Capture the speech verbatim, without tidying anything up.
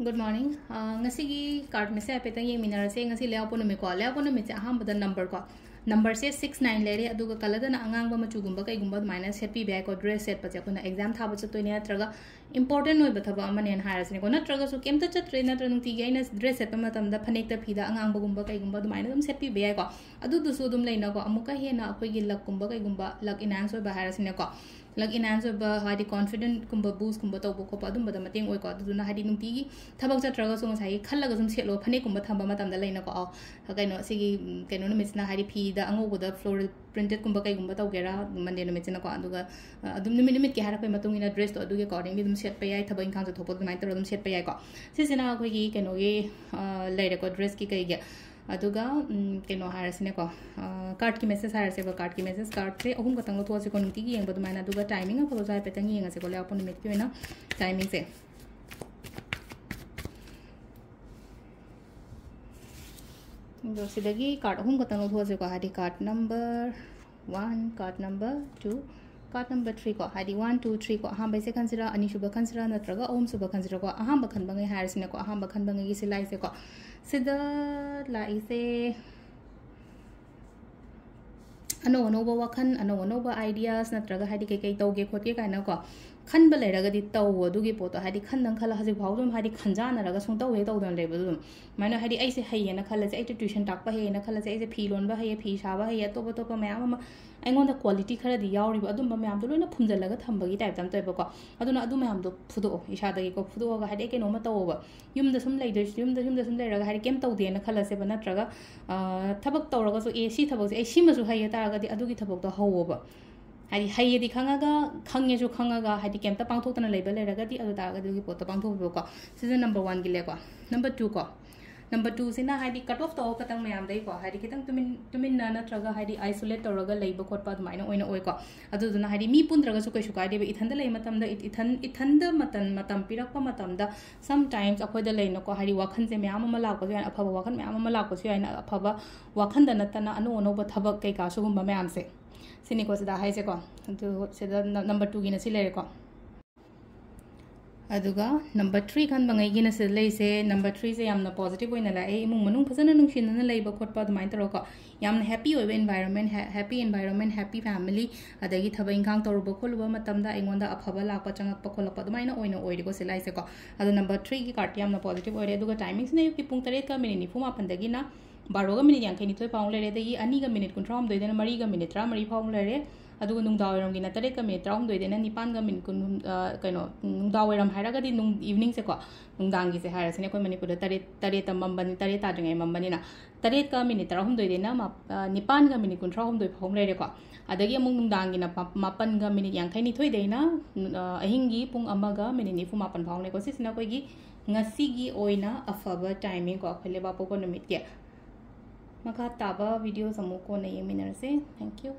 Good morning. ꯑ, ꯉꯁꯤꯒꯤ card ꯃꯤꯁꯦ ꯍꯥꯏꯐꯦꯠꯇꯪ ꯌꯦꯡꯃꯤꯟꯅꯔꯁꯦ꯫ ꯉꯁꯤ ꯂꯩꯕꯥꯛꯄꯣꯛꯄ ꯅꯨꯃꯤꯠꯀꯣ꯫ ꯂꯩꯕꯥꯛꯄꯣꯛꯄ ꯅꯨꯃꯤꯠꯁꯦ ꯑꯍꯥꯟꯕꯗ number ꯀꯣ꯫ Numberꯁꯦ six nine ꯂꯩꯔꯦ, ꯑꯗꯨꯒ colourꯗꯅ ꯑꯉꯥꯡꯕ ꯃꯆꯨꯒꯨꯝꯕ ꯀꯩꯒꯨꯝꯕ ꯑꯗꯨꯃꯥꯏꯅ ꯁꯦꯠꯄꯤꯕ ꯌꯥꯏꯀꯣ꯫ Dress ꯁꯦꯠꯄꯁꯦ ꯑꯩꯈꯣꯏꯅ exam ꯊꯥꯕ ꯆꯠꯇꯣꯏꯅꯦ, ꯅꯠꯇ꯭ꯔꯒ important ꯑꯣꯏꯕ ꯊꯕꯛ ꯑꯃꯅꯦꯅ ꯍꯥꯏꯔꯁꯤꯅꯦꯀꯣ꯫ ꯅꯠꯇ꯭ꯔꯒꯁꯨ ꯀꯩꯝꯇ ꯆꯠꯇ꯭ꯔꯦ, ꯅꯠꯇ꯭ꯔꯒ ꯅꯨꯡꯇꯤꯒꯤ ꯑꯩꯅ dress ꯁꯦꯠꯄ ꯃꯇꯝꯗ ꯐꯅꯦꯛꯇ ꯐꯤꯗ ꯑꯉꯥꯡꯕꯒꯨꯝꯕ ꯀꯩꯒꯨꯝꯕ ꯑꯗꯨꯃꯥꯏꯅ ꯑꯗꯨꯝ ꯁꯦꯠꯄꯤꯕ ꯌꯥꯏꯀꯣ꯫ ꯑꯗꯨꯗꯨꯁꯨ ꯑꯗꯨꯝ ꯂꯩꯅꯀꯣ꯫ ꯑꯃꯨꯛꯀ ꯍꯦꯟꯅ ꯑꯩꯈꯣꯏꯒꯤ luckꯀꯨꯝꯕ ꯀꯩꯒꯨꯝꯕ, luck enhance ꯑꯣꯏꯕ ꯍꯥꯏꯔꯁꯤꯅꯦꯀꯣ꯫ Luck enhance ꯑꯣꯏꯕ, ꯍꯥꯏꯗꯤ confidentꯀꯨꯝꯕ boostꯀꯨꯝꯕ ꯇꯧꯕ ꯈꯣꯠꯄ ꯑꯗꯨꯝꯕꯗ ꯃꯇꯦꯡ ꯑꯣꯏꯀꯣ꯫ ꯑꯗꯨꯗꯨꯅ ꯍꯥꯏꯗꯤ ꯅꯨꯡꯇꯤꯒꯤ ꯊꯕꯛ ꯆꯠꯇ꯭ꯔꯒꯁꯨ ꯉꯁꯥꯏꯒꯤ ꯈꯜꯂꯒ ꯁꯨꯝ ꯁꯦꯠꯂꯣ, ꯐꯅꯦꯛꯀꯨꯝꯕ ꯊꯝꯕ ꯃꯇꯝꯗ ꯂꯩꯅꯀꯣ꯫ ꯑꯧ, ꯀꯩꯅꯣ, ꯁꯤꯒꯤ, ꯎꯝ, ꯀꯩꯅꯣ ꯅꯨꯃꯤꯠꯁꯤꯅ ꯍꯥꯏꯗꯤ ꯐꯤꯗ ꯑꯉꯧꯕꯗ floral printedꯀꯨꯝꯕ ꯀꯩꯒꯨꯝꯕ ꯇꯧꯒꯦꯔꯥ, Monday ꯅꯨꯃꯤꯠꯁꯤꯅꯀꯣ꯫ ꯑꯗꯨꯒ, ꯑ, ꯑꯗꯨꯝ ꯅꯨꯃꯤꯠ ꯅꯨꯃꯤꯠꯀꯤ ꯍꯥꯏꯔꯛꯄꯒꯤ ꯃꯇꯨꯡ ꯏꯟꯅ dressꯇꯣ ꯑꯗꯨꯒꯤ accordingly ꯑꯗꯨꯝ ꯁꯦꯠꯄ ꯌꯥꯏ, ꯊꯕꯛ ꯏꯪꯈꯥꯡ ꯆꯠꯊꯣꯛꯄ ꯑꯗꯨꯃꯥꯏꯅ ꯇꯧꯔꯒ ꯑꯗꯨꯝ ꯁꯦꯠꯄ ꯌꯥꯏꯀꯣ꯫ ꯁꯤꯁꯤꯅ ꯑꯩꯈꯣꯏꯒꯤ ꯀꯩꯅꯣꯒꯤ, ꯑ, ꯂꯩꯔꯦꯀꯣ, dressꯀꯤ ꯀꯩꯒꯤ꯫ ꯑꯗꯨꯒ, ꯎꯝ, ꯀꯩꯅꯣ ꯍꯥꯏꯔꯁꯤꯅꯦꯀꯣ, ꯑ, cardꯀꯤ message ꯍꯥꯏꯔꯁꯦꯕ꯫ Cardꯀꯤ message, cardꯁꯦ ꯑꯍꯨꯝ ꯈꯛꯇꯪ ꯂꯧꯊꯣꯛꯑꯁꯤꯀꯣ, ꯅꯨꯡꯇꯤꯒꯤ ꯌꯦꯡꯕ ꯑꯗꯨꯃꯥꯏꯅ꯫ ꯑꯗꯨꯒ timing ꯑꯐꯕꯁꯨ ꯍꯥꯏꯐꯦꯠꯇꯪ ꯌꯦꯡꯉꯁꯤꯀꯣ, ꯂꯩꯕꯥꯛꯄꯣꯛꯄ ꯅꯨꯃꯤꯠꯀꯤ ꯑꯣꯏꯅ timingꯁꯦ꯫ ꯑꯗꯣ ꯁꯤꯗꯒꯤ card ꯑꯍꯨꯝ ꯈꯛꯇꯪ ꯂꯧꯊꯣꯛꯑꯁꯤꯀꯣ, ꯍꯥꯏꯗꯤ card number one, card number two, card number three ꯀꯣ, ꯍꯥꯏꯗꯤ one, two, three ꯀꯣ꯫ ꯑꯍꯥꯟꯕꯩꯁꯦ ꯈꯟꯁꯤꯔꯥ, ꯑꯅꯤꯁꯨꯕ ꯈꯟꯁꯤꯔꯥ, ꯅꯠꯇ꯭ꯔꯒ ꯑꯍꯨꯝꯁꯨꯕ ꯈꯟꯁꯤꯔꯥꯀꯣ? ꯑꯍꯥꯟꯕ ꯈꯟꯕꯉꯩ ꯍꯥꯏꯔꯁꯤꯅꯦꯀꯣ, ꯑꯍꯥꯟꯕ ꯈꯟꯕꯉꯩꯒꯤ ꯁꯤ ꯂꯥꯏꯁꯦꯀꯣ꯫ ꯁꯤꯗ ꯂꯥꯛꯏꯁꯦ ꯑꯅꯧ ꯑꯅꯧꯕ ꯋꯥꯈꯜ, ꯑꯅꯧ ꯑꯅꯧꯕ ideas, ꯅꯠꯇ꯭ꯔꯒ ꯍꯥꯏꯗꯤ ꯀꯩꯀꯩ ꯇꯧꯒꯦ ꯈꯣꯠꯀꯦ ꯀꯥꯏꯅꯀꯣ ꯈꯟꯕ ꯂꯩꯔꯒꯗꯤ ꯇꯧꯋꯣ ꯑꯗꯨꯒꯤ ꯄꯣꯠꯇꯣ꯫ ꯍꯥꯏꯗꯤ ꯈꯟꯗꯪ ꯈꯜꯂ ꯍꯧꯖꯤꯛ ꯐꯥꯎ ꯑꯗꯨꯝ ꯍꯥꯏꯗꯤ ꯈꯟꯖꯥꯟꯅꯔꯒ ꯁꯨꯡꯇꯧ ꯍꯦꯛ ꯇꯧꯗꯅ ꯂꯩꯕꯗꯣ ꯑꯗꯨꯝ꯫ ꯑꯗꯨꯃꯥꯏꯅ ꯍꯥꯏꯗꯤ ꯑꯩꯁꯦ ꯍꯩꯌꯦꯅ ꯈꯜꯂꯁꯦ, ꯑꯩꯁꯦ tuition ꯇꯥꯛꯄ ꯍꯩꯌꯦꯅ ꯈꯜꯂꯁꯦ, ꯑꯩꯁꯦ ꯐꯤ ꯂꯣꯟꯕ ꯍꯩꯌꯦ, ꯐꯤ ꯁꯥꯕ ꯍꯩꯌꯦ, ꯑꯇꯣꯞ ꯑꯇꯣꯞꯄ ꯃꯌꯥꯝ ꯑꯃ ꯑꯩꯉꯣꯟꯗ quality ꯈꯔꯗꯤ ꯌꯥꯎꯔꯤꯕ, ꯑꯗꯨꯝꯕ ꯃꯌꯥꯝꯗꯣ ꯂꯣꯏꯅ ꯐꯨꯝꯖꯤꯜꯂꯒ ꯊꯝꯕꯒꯤ type ꯇ ꯑꯃ ꯇꯧꯋꯦꯕꯀꯣ꯫ ꯑꯗꯨꯅ ꯑꯗꯨ ꯃꯌꯥꯝꯗꯣ ꯐꯨꯗꯣꯛꯑꯣ ꯏꯁꯥꯗꯒꯤꯀꯣ꯫ ꯐꯨꯗꯣꯛꯑꯒ ꯍꯥꯏꯗꯤ ꯑꯩ ꯀꯩꯅꯣꯝꯃ ꯇꯧꯋꯣꯕ, ꯌꯨꯝꯗ ꯁꯨꯝ ꯂꯩꯗꯣꯏ, ꯌꯨꯝꯗ, ꯌꯨꯝꯗ ꯁꯨꯝ ꯂꯩꯔꯒ ꯍꯥꯏꯗꯤ ꯀꯩꯝ ꯇꯧꯗꯦꯅ ꯈꯜꯂꯁꯦꯕ, ꯅꯠꯇ꯭ꯔꯒ, ꯑ, ꯊꯕꯛ ꯇꯧꯔꯒꯁꯨ, "ꯑꯦ, ꯁꯤ ꯊꯕꯛꯁꯦ ꯑꯩ ꯁꯤꯃꯁꯨ ꯍꯩꯌꯦ" ꯇꯥꯔꯒꯗꯤ ꯑꯗꯨꯒꯤ ꯊꯕꯛꯇꯣ ꯍꯧꯋꯣꯕ꯫ ꯍꯥꯏꯗꯤ ꯍꯩꯌꯦꯗꯤ ꯈꯪꯉꯒ, ꯈꯪꯉꯦꯁꯨ ꯈꯪꯉꯒ ꯍꯥꯏꯗꯤ ꯀꯩꯝꯇ ꯄꯥꯡꯊꯣꯛꯇꯅ ꯂꯩꯕ ꯂꯩꯔꯒꯗꯤ ꯑꯗꯨ ꯇꯥꯔꯒꯗꯤ ꯑꯗꯨꯒꯤ ꯄꯣꯠꯇꯣ ꯄꯥꯡꯊꯣꯛꯄꯤꯕꯀꯣ꯫ ꯁꯤꯁꯦ number oneꯒꯤ ꯂꯩꯀꯣ꯫ Number two ꯀꯣ꯫ Number twoꯁꯤꯅ ꯍꯥꯏꯗꯤ cut off ꯇꯧꯕ ꯈꯛꯇꯪ ꯃꯌꯥꯝꯗꯒꯤꯀꯣ, ꯍꯥꯏꯗꯤ ꯈꯤꯇꯪ ꯇꯨꯃꯤꯟ, ꯇꯨꯃꯤꯟꯅ ꯅꯠꯇ꯭ꯔꯒ ꯍꯥꯏꯗꯤ isolate ꯇꯧꯔꯒ ꯂꯩꯕ ꯈꯣꯠꯄ ꯑꯗꯨꯃꯥꯏꯅ ꯑꯣꯏꯅ ꯑꯣꯏꯀꯣ꯫ ꯑꯗꯨꯗꯨꯅ ꯍꯥꯏꯗꯤ ꯃꯤ ꯄꯨꯟꯗ꯭ꯔꯒꯁꯨ ꯀꯩꯁꯨ ꯀꯥꯏꯗꯦꯕ꯫ ꯏꯊꯟꯗ ꯂꯩꯕ ꯃꯇꯝꯗ, ꯏ-, ꯏꯊꯟ, ꯏꯊꯟꯗ ꯃꯇꯝ, ꯃꯇꯝ ꯄꯤꯔꯛꯄ ꯃꯇꯝꯗ sometimes ꯑꯩꯈꯣꯏꯗ ꯂꯩꯅꯀꯣ, ꯍꯥꯏꯗꯤ ꯋꯥꯈꯜꯁꯦ ꯃꯌꯥꯝ ꯑꯃ ꯂꯥꯛꯄꯁꯨ ꯌꯥꯏ, ꯑꯐꯕ ꯋꯥꯈꯜ ꯃꯌꯥꯝ ꯑꯃ ꯂꯥꯛꯄꯁꯨ ꯌꯥꯏꯅ, ꯑꯐꯕ ꯋꯥꯈꯜꯗ ꯅꯠꯇꯅ ꯑꯅꯧ ꯑꯅꯧꯕ ꯊꯕꯛ ꯀꯩꯀꯥ ꯁꯤꯒꯨꯝꯕ ꯃꯌꯥꯝꯁꯦ꯫ ꯁꯤꯅꯤꯀꯣ ꯁꯤꯗ ꯍꯥꯏꯁꯦꯀꯣ꯫ ꯑꯗꯨ ꯁꯤꯗ ꯅ-, number twoꯒꯤꯅ ꯁꯤ ꯂꯩꯔꯦꯀꯣ꯫ ꯑꯗꯨꯒ ꯅꯝꯕꯔ ꯊ꯭ꯔꯤ ꯈꯟꯕꯉꯩꯒꯤꯅ ꯁꯤꯗ ꯂꯩꯁꯦ, ꯅꯝꯕꯔ ꯊ꯭ꯔꯤꯁꯦ ꯌꯥꯝꯅ ꯄꯣꯖꯤꯇꯤꯚ ꯑꯣꯏꯅ ꯂꯥꯛꯑꯦ, ꯏꯃꯨꯡ ꯃꯅꯨꯡ ꯐꯖꯅ ꯅꯨꯡꯁꯤꯅꯅ ꯂꯩꯕ ꯈꯣꯠꯄ ꯑꯗꯨꯃꯥꯏꯅ ꯇꯧꯔꯒꯀꯣ, ꯌꯥꯝꯅ ꯍꯦꯄꯤ ꯑꯣꯏꯕ ꯏꯟꯚꯥꯏꯔꯣꯟꯃꯦꯟ, ꯍꯦ- ꯍꯦꯄꯤ ꯏꯟꯚꯥꯏꯔꯣꯟꯃꯦꯟ, ꯍꯦꯄꯤ ꯐꯦꯃꯤꯂꯤ, ꯑꯗꯒꯤ ꯊꯕꯛ ꯏꯪꯈꯥꯡ ꯇꯧꯔꯨꯕ ꯈꯣꯠꯂꯨꯕ ꯃꯇꯝꯗ ꯑꯩꯉꯣꯟꯗ ꯑꯐꯕ ꯂꯥꯛꯄ, ꯆꯪꯉꯛꯄ ꯈꯣꯠꯂꯛꯄ ꯑꯗꯨꯃꯥꯏꯅ ꯑꯣꯏꯅ ꯑꯣꯏꯔꯦꯀꯣ ꯁꯤ ꯂꯥꯏꯁꯦꯀꯣ꯫ ꯑꯗꯣ ꯅꯝꯕꯔ ꯊ꯭ꯔꯤꯒꯤ ꯀꯥꯔꯠꯇꯤ ꯌꯥꯝꯅ ꯄꯣꯖꯤꯇꯤꯚ ꯑꯣꯏꯔꯦ꯫ ꯑꯗꯨꯒ ꯇꯥꯏꯃꯤꯡꯁꯤꯅ ꯑꯌꯨꯛꯀꯤ ꯄꯨꯡ ꯇꯔꯦꯠꯀ ꯃꯤꯅꯤꯠ ꯅꯤꯐꯨ ꯃꯥꯄꯟꯗꯒꯤꯅ ꯕꯥꯔꯣꯒ ꯃꯤꯅꯤꯠ ꯌꯥꯡꯈꯩ ꯅꯤꯊꯣꯏ ꯐꯥꯎ ꯂꯩꯔꯦ, ꯑꯗꯒꯤ ꯑꯅꯤꯒ ꯃꯤꯅꯤꯠ ꯀꯨꯟꯊ꯭ꯔꯥ ꯍꯨꯝꯗꯣꯏꯗꯅ ꯃꯔꯤꯒ ꯃꯤꯅꯤꯠ ꯇꯔꯥꯃꯔꯤ ꯐꯥꯎ ꯂꯩꯔꯦ꯫ ꯑꯗꯨꯒ ꯅꯨꯡꯗꯥꯡ ꯋꯥꯏꯔꯝꯒꯤꯅ ꯇꯔꯦꯠꯀ ꯃꯤꯅꯤꯠ ꯇꯔꯥꯍꯨꯝꯗꯣꯏꯗꯩꯅ ꯅꯤꯄꯥꯟꯒ ꯃꯤꯅꯤꯠ ꯀꯨꯟ, ꯑ, ꯀꯩꯅꯣ, ꯅꯨꯡꯗꯥꯡ ꯋꯥꯏꯔꯝ ꯍꯥꯏꯔꯒꯗꯤ ꯅꯨꯡ-, ꯏꯚꯤꯅꯤꯡꯁꯦꯀꯣ, ꯅꯨꯡꯗꯥꯡꯒꯤꯁꯦ ꯍꯥꯏꯔꯁꯤꯅꯦ, ꯑꯩꯈꯣꯏ ꯃꯅꯤꯄꯨꯔꯗ ꯇꯔꯦꯠ, ꯇꯔꯦꯠꯇ ꯃꯝꯕꯅꯤ, ꯇꯔꯦꯠ ꯇꯥꯗ꯭ꯔꯤꯉꯩ ꯃꯝꯕꯅꯤꯅ, ꯇꯔꯦꯠꯀ ꯃꯤꯅꯤꯠ ꯇꯔꯥꯍꯨꯝꯗꯣꯏꯗꯩꯅ ꯃꯥꯞ-, ꯑ, ꯅꯤꯄꯥꯟꯒ ꯃꯤꯅꯤꯠ ꯀꯨꯟꯊ꯭ꯔꯥ ꯍꯨꯝꯗꯣꯏ ꯐꯥꯎ ꯂꯩꯔꯦꯀꯣ꯫ ꯑꯗꯒꯤ ꯑꯃꯨꯛ ꯅꯨꯡꯗꯥꯡꯒꯤꯅ ꯃꯥꯞ-, ꯃꯥꯄꯟꯒ ꯃꯤꯅꯤꯠ ꯌꯥꯡꯈꯩ ꯅꯤꯊꯣꯏꯗꯩꯅ, ꯑ, ꯑꯍꯤꯡꯒꯤ ꯄꯨꯡ ꯑꯃꯒ ꯃꯤꯅꯤꯠ ꯅꯤꯐꯨ ꯃꯥꯄꯟ ꯐꯥꯎꯅꯦꯀꯣ꯫ ꯁꯤꯁꯤꯅ ꯑꯩꯈꯣꯏꯒꯤ ꯉꯁꯤꯒꯤ ꯑꯣꯏꯅ ꯑꯐꯕ ꯇꯥꯏꯃꯤꯡꯀꯣ, ꯑꯩꯈꯣꯏ ꯂꯩꯕꯥꯛꯄꯣꯛꯄ ꯅꯨꯃꯤꯠꯀꯤ꯫ ꯃꯈꯥ ꯇꯥꯕ ꯚꯤꯗꯤꯑꯣꯁ ꯑꯃꯨꯛ ꯀꯣꯟꯅ ꯌꯦꯡꯃꯤꯟꯅꯔꯁꯦ꯫ Thank you.